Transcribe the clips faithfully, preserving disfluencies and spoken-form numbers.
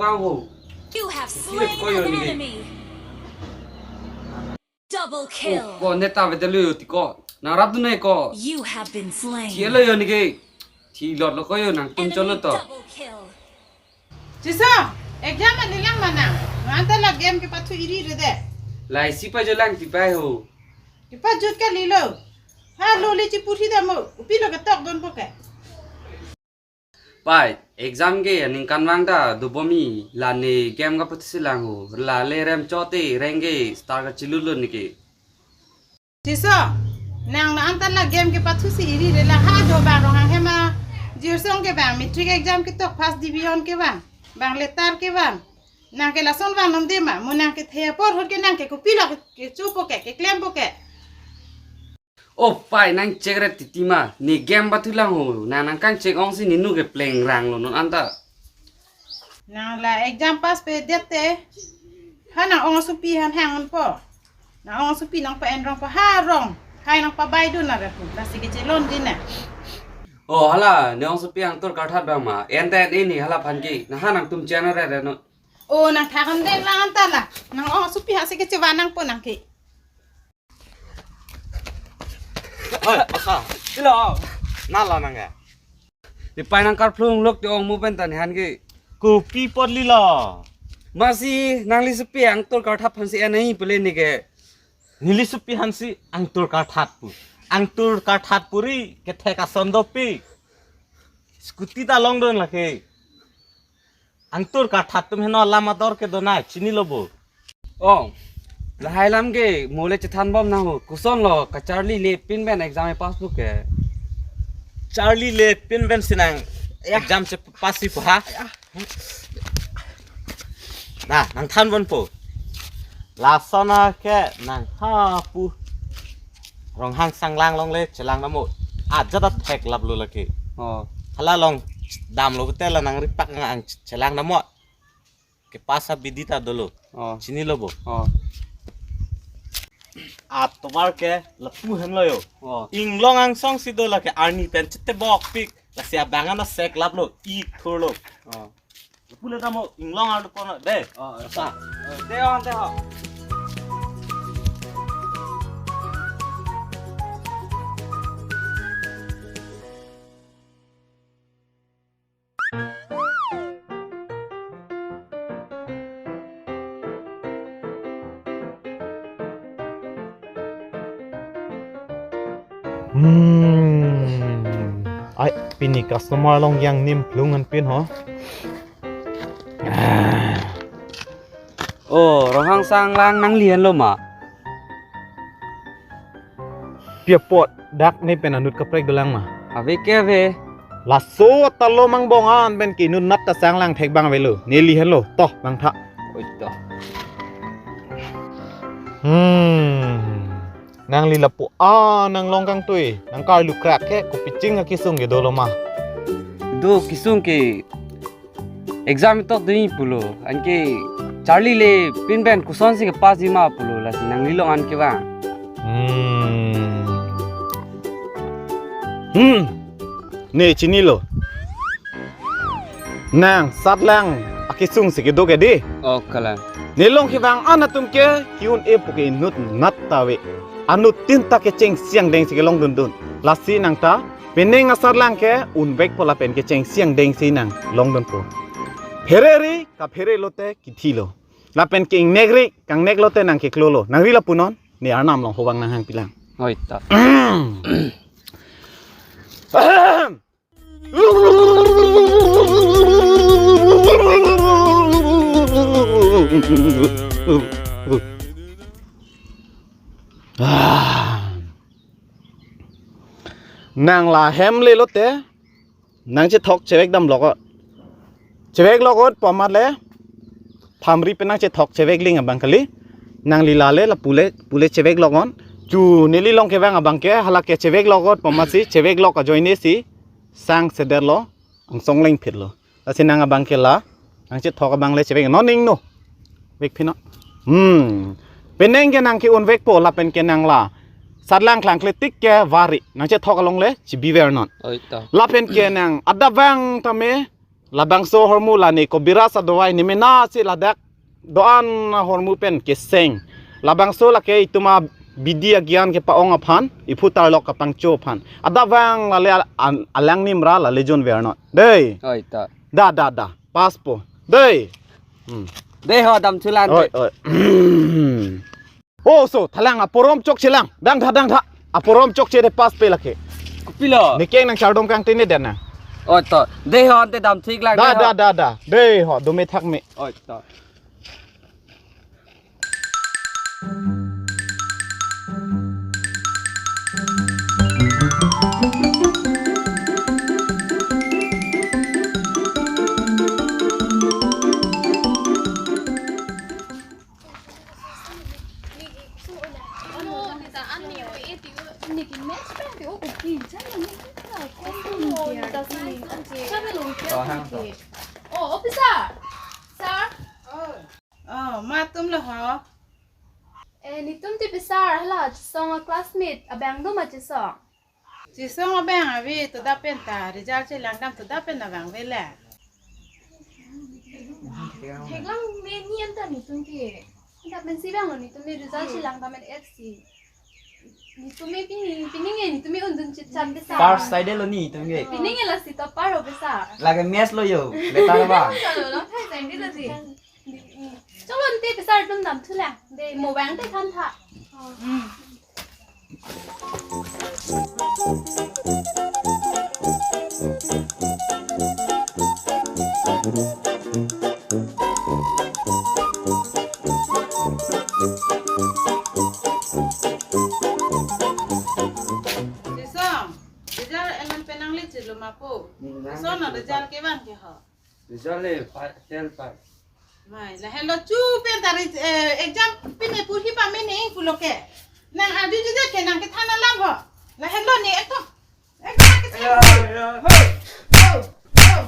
Ang ho. You have slain an enemy. Double kill. Oh, ko neta vedelo yo tiko. Nang rap dunai ko. You have been slain. Thilo yo nike. Thilot lo ko yo nangtum cholo to. Enemy double kill. Chiso, exam an lilang ma nang? Nang anta la game kepathu iri re de. Laisi pajolang tipai ho. Kepajut kalilo. Ha lo le chipu thi dam mo. Kopilo ketok don po ke. Pai, exam ke aningkanvang ta dobom-i, la ne game kepathusi lang ho. La le rem chote rengke star kachilut lo nike. Chiso, nang la anta la game kepathusi iri re la ha do bang Ronghang hem a. Jirsong ke bang matric exam ketok first division ke bang. Bang letter ke bang. Nang ke lason vangnon de ma, mo nang kethe apor ahut ke nang ke kopilo ke, kecho po ke, keklem po ke. O pai nang check re titi ma, ne game pathu lang ho, nang nangkang check ong si ninu ke pleng rang lo non anta. Nang la exam pass pe det te. Ha nang ong asopi han hang po. Nang ong asopi nang pa-en rong pa ha rong. Hai nang pabai dun na re pu. Lasi kechelon di na. O hala, ne ong asopi angtur karthat bang ma. En ta en ini hala aphan ke. Na ha nangtum channel re re no. O nang thakam deng lang anta la. Nang ong asopi ha si kechevan nang po nang ke. Oi, asa. Silo. Nala nang ya. Di pai nang karplung lok ti ong mo pen ta ne han ke. Kopi pot lilo. Masi nangli sopi angtur karthat aphan si en ai pele nike. Neli sopi aphan si angtur karthat pu. Angtur karthat puri kethek ason dopik. Scooty ta longdun lake. Angtur karthat atum heno lam ador ke donai, chinilo bo. O, lahai lam ke mo le chethan bom nang ho. Koson lo kacharli le pinpen exam e pass po ke. Charli le pinpen si nang, ya, exam chepass-i po ha. Ya. Na, nang than bon po. Lason a ke nang ha pu. Ronghang Sanglang along le chelang namo. Ajat ta theklap lo lake. O. Hala along damlo betel la nang ripak ngang chelang namo. Kepass abidi ta dolo. O. Chinilo bo. O. Atomar ke lapu henlo yo. O. Inglong angsong si do lake arni pen chetebok pik. Lasi abang an theklap lo, ik thur lo. O. Lapu le tamo inglong arlo kono de. O, sa. De on de ho. Hmm. Ai, pini customer along yang nim plung an pin ho. Ah. O, Ronghang Sanglang nangli henlo ma? Pi apot dak ne pen anut kaprek dolang ma? Ave ke ave. Laso ta lo mang bong an pen ke inut nat ta Sanglang thek bang avelo. Neli henlo. To, bang tha. Oi to. Hmm. Nangli lapu a nang long kangtui. Nang karlu krak ke kopi ching akesung ke dolo ma? Do kesung ke exam tok dei pulo, anke charli le pinpen kosonsi kepass-i ma pulo, lasi nangli long an kevang. Hmm. Hmm. Ne chinilo. Nang Satlang akesung si kedo ke dei. O kalang. Ne long kevang an atum ke ki-un-e pu ke inut nat ta ave. Anut tin ta kechengsi angdeng si kelong dundun. Lasi nang ta penang a Satlang ke unvek po lapen kechengsi angdeng si nang longdun po. Phere ri kaphere lote kithilo. Lapen ke ingnek ri kangnek lote nang keklo lo. Nangri lapu non, ne arnam along hovang nanghang pilang. Oi ta. Ah. Nang la hem le lote, nang chethok chevek dam lok-ot. Chevek lok-ot pu amat le, phamri pen nang chethok chevek ling abang kali. Nangli la le lapu le, pu le chevek lok-on. Chu neli long kevang abang ke, hala ke chevek lok-ot pu amat si, chevek lok ajoine si, sang seder lo, angsong leng phit lo. Lasi nang abang ke la, nang chethok abang le chevek non ning no. Vek phi non. Hmm. Penang ke nang ke-un vek po lapen ke nang la. Satlang klang kletik ke vari. Nang chethok along le chibi ver non. Oi to. Lapen ke nang adap vang tame Labangso ahormu la ne Kobiraj adawai ne mena si ladak do-an ahormu pen keseng. Labangso lake itum abidi agyan kepa-ong aphan, iphu tarlok kapangcho aphan. Adap vang lale al-, an-, alang nimra lale jon vernon. Dei. Oi, to. Da, da, da. Paspo. Dei. Hmm. Dei ho, damthulang. Oi, oi. Oh, so, thalang aporom chokchelang. Dang tha, dang tha. Aporom chokche de paspe lake. Kopilo? Ne keng nangchardom kangtine den na. Oh, to. Dei ho, ante damthulang. Da, dei ho, da, da, da. Dei ho, dome thak me. Oh, to. Oh, officer. Sir. Oh, ma atum lo ho? Eh, netum ti pi sir, hala, chisong a-classmate, abang do ma chisong? Chisong abang ave, to da pen ta, result chelang dam to da pen ta vangve le. Theklang me ni anta netum ke. Anta pensi vanglo netum ke result chelang dam en F C. Netum ke pini, pini nge netum ke undun chit chat ke sir. First side lo netum ke. Pini nge lasi topper ho ke sir. Lake match lo yo, letter ba. Chalo, long time time di lasi. Chalo, ante pi sir atum damthulang. Dei, mo vang te than tha. Chisong, result elam penang le chilo ma po. Chisong na result kevan ke ho. Result le pa-, fail pa. Mai, lahelo chu pen ta re, eh, exam pine purhi pame ne ing pulo ke. Nang arju juja ke nang kethan alam ho. Lahelo ne ekto. Ekto nang kethan. Ayo, ayo. Ho, ho, ho.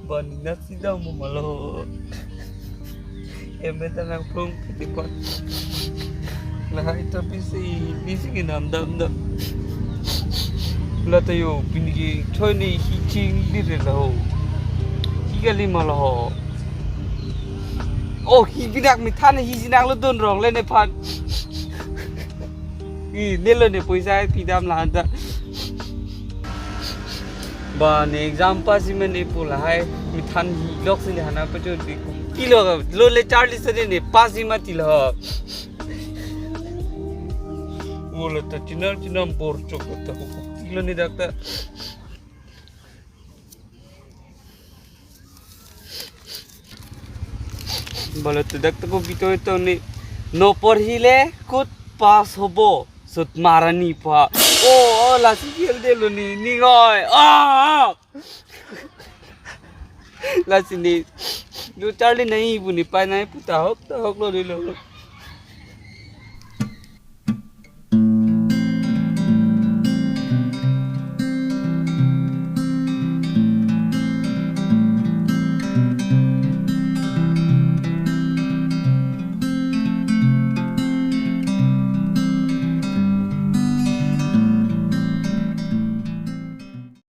Bani nasi dam mo malo. Em beta nang plung piti pot. Lahai ta pisi, pisi ke nam dam dam. La ta yo pini ke choi ne hi ching di re la ho. Hi kali ma la ho. Oh, hi binak mi than hi sinak lo don rong le nephan. Hi, nelo ne poisa pidam la anta. Ba ne exam pass si mene pu lahai, mi than hi lok si ne hana pacho di ku. Pilo lo le charli sa ne pass si mati lo. Wala ta chinar chinar bor chok ta ku. Pilo ne dak ta. Balo tu dak tu ko bito ito ne no porhi le kut pass hobo sut marani pa. Oh, oh, lasi fiel de lo ni, ni ngoi. Ah, ah. Lasi ne. Yo charli nai bu ne pa nai puta hok ta hok lo de lo.